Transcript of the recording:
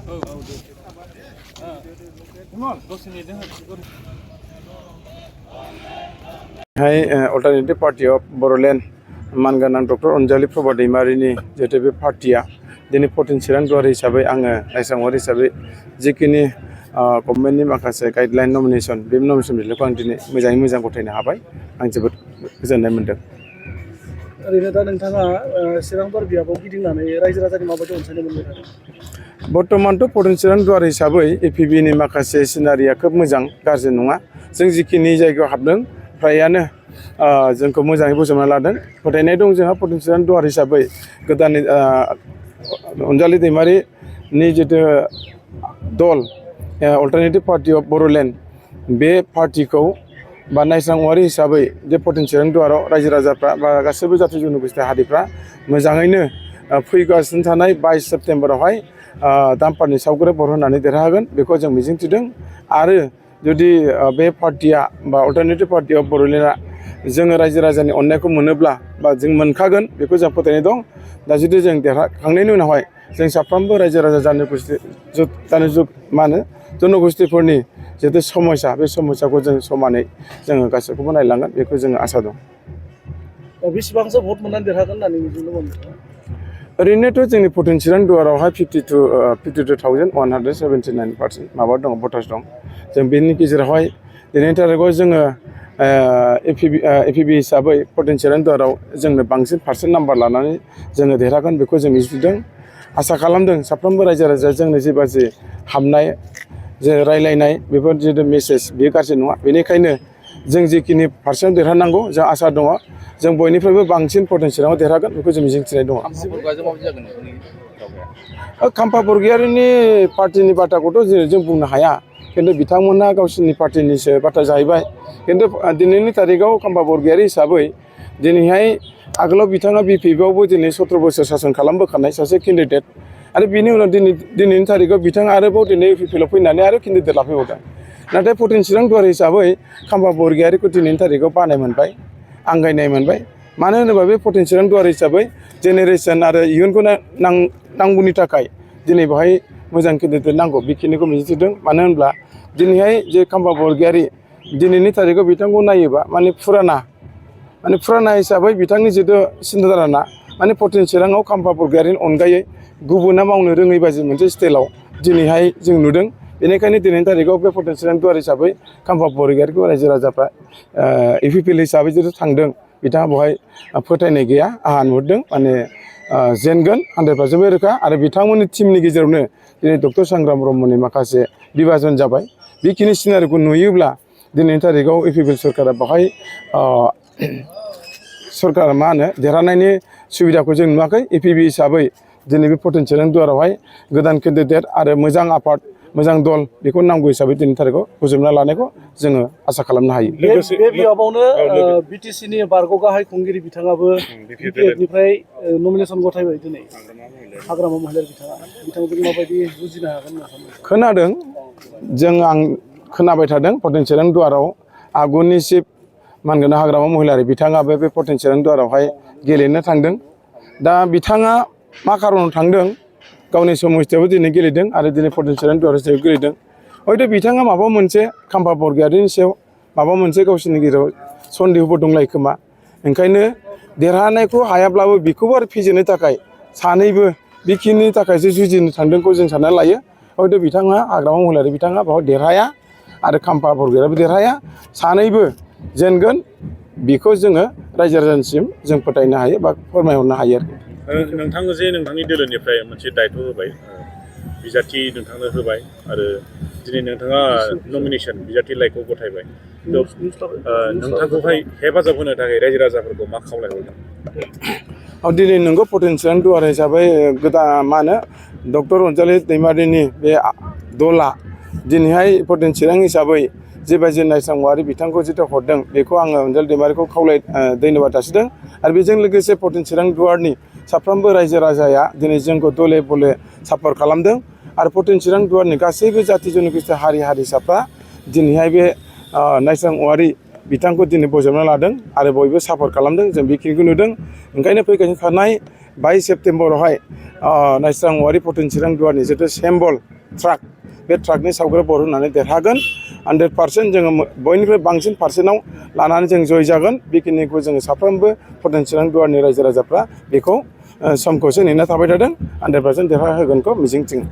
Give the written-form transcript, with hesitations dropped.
Alternative party of Bodoland मानगोनां doctor Anjali Prabha दैमारिनि जिहेतु बे पार्टिया दिनै पर्टिन चिरां दुवार हिसाबै आङो नायस्रां हिसाबै जिखिनि गभर्नमेन्टनि माखासे गाइडलाइन नमिनेसन बे नमिनेसन बिलाइखौ आं दिनै मोजाङै मोजां गथायनो हाबाय आं जोबोद गोजोननाय मोन्दों। ओरैनो दा नोंथाङा चिरां दुवार बियाबाव गिदिंनानै रायजो राजानि माबायदि अनसायनाय मोनबाय थादों? बर्तमानथ' पर्टिन चिरां दुवार हिसाबै एपिबिनि माखासे सिनारिया खोब मोजां गाज्रि नङा। जों जिखिनि जायगायाव हाबदों फ्रायानो जोंखौ मोजाङै बोजबना लादों। फोथायनाय दं जोंहा पर्टिन चिरां दुवार हिसाबै गोदानै अनजालि दैमारिनि जितु दल अल्टारनेटिभ पार्टी अफ बड'लेण्ड बे पार्टिखौ बा नायस्रां औवारि हिसाबै जे पर्टिन चिरां दुवाराव रायजो राजाफ्रा बा गासैबो जाथि जन'गोष्ठी हारिफ्रा मोजाङैनो फैगासिनो थानाय 22 सेप्तेम्बरावहाय दामपारनि सावगारि भट होनानै देरहागोन बेखौ जों मिजिंथिदों। आरो जुदि बे पार्टिया बा अल्टारनेटिभ पार्टी अफ बड'लेण्डआ जोङो रायजो राजानि अननायखौ मोनोब्ला बा जों मोनखागोन बेखौ जों फोथायनाय दं। दा जुदि जों देरहाखांनायनि उनावहाय जों साफ्रोमबो रायजो राजा जन'गोष्ठीफोरनि जिहेतु समस्या बे समस्याखौ जों समानै जोङो गासैखौबो नायलांगोन बेखौ जोङो आसा दं। बेसेबांसो भट मोननानै देरहागोन होननानै मिजिंनो मोनदों? ओरैनोथ' जोंनि पर्टिन चिरां दुवारावहाय 52,179% माबा दं भटार्स दं। जों बेनि गेजेरावहाय दिनैनि थारिखआव जोङो एपिबि हिसाबै पर्टिन चिरां दुवाराव जोंनो बांसिन पार्सेन्ट नाम्बार लानानै जोङो देरहागोन बेखौ जों मिजिंथिदों। आसा खालामदों साफ्रोमबो रायजो राजाया जोंनो जेबादि हाबनाय जे रायलायनाय बेफोर जितु मेसेज बेयो गाज्रि नङा। बेनिखायनो जों जिखिनि पार्सेन्ट देरहानांगौ जों आसा दङ जों बयनिफ्रायबो बांसिन पर्टिन चिराङाव देरहागोन बेखौ जों मिजिंथिनाय दङ। खाम्फा बरगयारिनि पार्टिनि बाथ्राखौथ' जों बुंनो हाया, खिन्थु बिथांमोनहा गावसोरनि पार्टिनिसो बाथ्रा जाहैबाय। खिन्थु दिनैनि थारिखआव खाम्फा बरगयारि हिसाबै दिनैहाय आगोलाव बिथाङा बिपिएफआवबो दिनै 17 बोसोर सासन खालामबोखानाय सासे केन्डिडेट आरो बिनि उनाव दिनैनि थारिखआव बिथाङा आरोबाव दिनै इउपिपिएलआव फैनानै आरो केन्डिडेट लाफैबावदों। नाथाय पर्टिन चिरां दुवार हिसाबै खाम्फा बरगयारिखौ दिनैनि थारिखआव बानाय मोनबाय, आंगायनाय मोनबाय। मानो होनोबा बे पर्टिन चिरां दुवार हिसाबै जेनेरेसन आरो इयुनखौ नांगौनि थाखाय दिनै बेवहाय मोजां केन्डिडेट नांगौ बेखिनिखौ मिजिंथिदों। मानो होनब्ला दिनैहाय जे खाम्फा बरगयारि दिनैनि थारिखआव बिथांखौ नायोबा फुराना हिसाबै बिथांनि जितु सिन्ताधारा पर्टिन चिराङाव खाम्फा बरगयारिनि अनगायै गुबुना मावनो रोङै बायदि मोनसे स्टाइलाव दिनैहाय जों नुदों। बेनिखायनो दिनैनि थारिखआव बे पर्टिन चिरां दुवार हिसाबै खाम्फा बरगयारिखौ रायजो राजाफ्रा इउपिपिएल हिसाबै जितु थांदों बिथाङा बेवहाय फोथायनाय गैया आंहा नुहुरदों जेनगोन 100% रोखा। आरो बिथांमोननि टिमनि गेजेरावनो दिनै डक्टर संग्राम ब्रह्मनि माखासे बिभाजन जाबाय। बेखिनि सिनारिखौ नुयोब्ला दिनैनि थारिखआव इउपिपिएल सरकारा बेवहाय देरहानायनि सुबिदाखौ जों नुवाखै। एपिबि हिसाबै दिनै बे पर्टिन चिरां दुवारावहाय गोदान केन्डिडेट आरो मोजां आफाद मोजां दल बेखौ नांगौ हिसाबै दिनैनि थारिखआव फोजोबना लानायखौ जोङो आसा खालामनो हायो। लोगोसे बे बियाबावनो बिटिसिनि बारग' गाहाय खुंगिरि बिथाङाबो बिपिएफनिफ्राय नमिनेसन गथायबाय दिनै हाग्रामा महिलारि बिथांजों माबायदि बुजिनो हागोन होनना सानो? खोनादों आं खोनाबाय थादों पर्टिन चिरां दुवाराव आगुनि चिफ मानगोनां हाग्रामा महिलारि बिथाङाबो बे पर्टिन चिरां दुवारावहाय गेलेनो थांदों। दा बिथाङा मा खारनाव थांदों गावनि समस्थियावबो दिनै गेलेदों आरो दिनै पर्टिन चिरां दुवार हिसाबै गेलेदों। हयथ' बिथाङा माबा मोनसे खाम्फा बरगयारिनि सायाव माबा मोनसे गावसोरनि गेजेराव सन्देहबो दंलायो खोमा। ओंखायनो देरहानायखौ हायाब्लाबो बेखौबो आरो फेजेननो थाखाय सानैबो बेखिनि थाखायसो जुजिनो थांदोंखौ जों सानना लायो। हयथ' बिथाङा हाग्रामा महिलारि बिथाङा बेवहाय देरहाया आरो खाम्फा बरगयारियाबो देरहाया, सानैबो जेनगोन बेखौ जोङो रायजो राजानिसिम जों फोथायनो हायो बा फोरमायहरनो हायो आरो। नोंथांनो जे नोंथांनि दोलोनिफ्राय मोनसे दायथ' होबाय, बिजाथि नोंथांनो होबाय आरो दिनै नोंथाङा नमिनेसन बिजाथि लाइखौ गथायबाय। नोंथांखौहाय हेफाजाब होनो थाखाय रायजो राजाफोरखौ मा खावलायहरदों? दिनै नोंगौ पर्टिन चिरां दुवार हिसाबै गोदान डक्टर अनजालि दैमारिनि बे दला दिनैहाय पर्टिन चिरां हिसाबै जेबायदि नायस्रां औवारि बिथांखौ जितु हरदों बेखौ आङो अनजालि दैमारिखौ धन्यबाद जासिदों। आरो बेजों लोगोसे पर्टिन चिरां दुवारनि साफ्रोमबो रायजो राजाया दिनै जोंखौ दले बले सापर्ट खालामदों। आरो पर्टिन चिरां दुवारनि गासैबो जाथि जन'गोष्ठी हारि हारिसाफ्रा दिनैहाय बे नायस्रां औवारि बिथांखौ दिनै बजबना लादों आरो बयबो सापर्ट खालामदों। जों बेखिनिखौ नुदों। ओंखायनो फैगासिनो थानाय 22 सेप्तेम्बरावहाय नायस्रां औवारि पर्टिन चिरां दुवारनि जितु सिम्बल ट्राक बे ट्राकनि सावगारि बर होनानै देरहागोन 100% जोङो बयनिफ्राय बांसिन पार्सेन्टआव लानानै जों जय जागोन बेखिनिखौ जोङो साफ्रोमबो पटेनसियेल गुवारनि रायजो राजाफ्रा बेखौ समखौसो नेना थाबाय थादों 100% देरहाहोगोनखौ मिजिंथिङो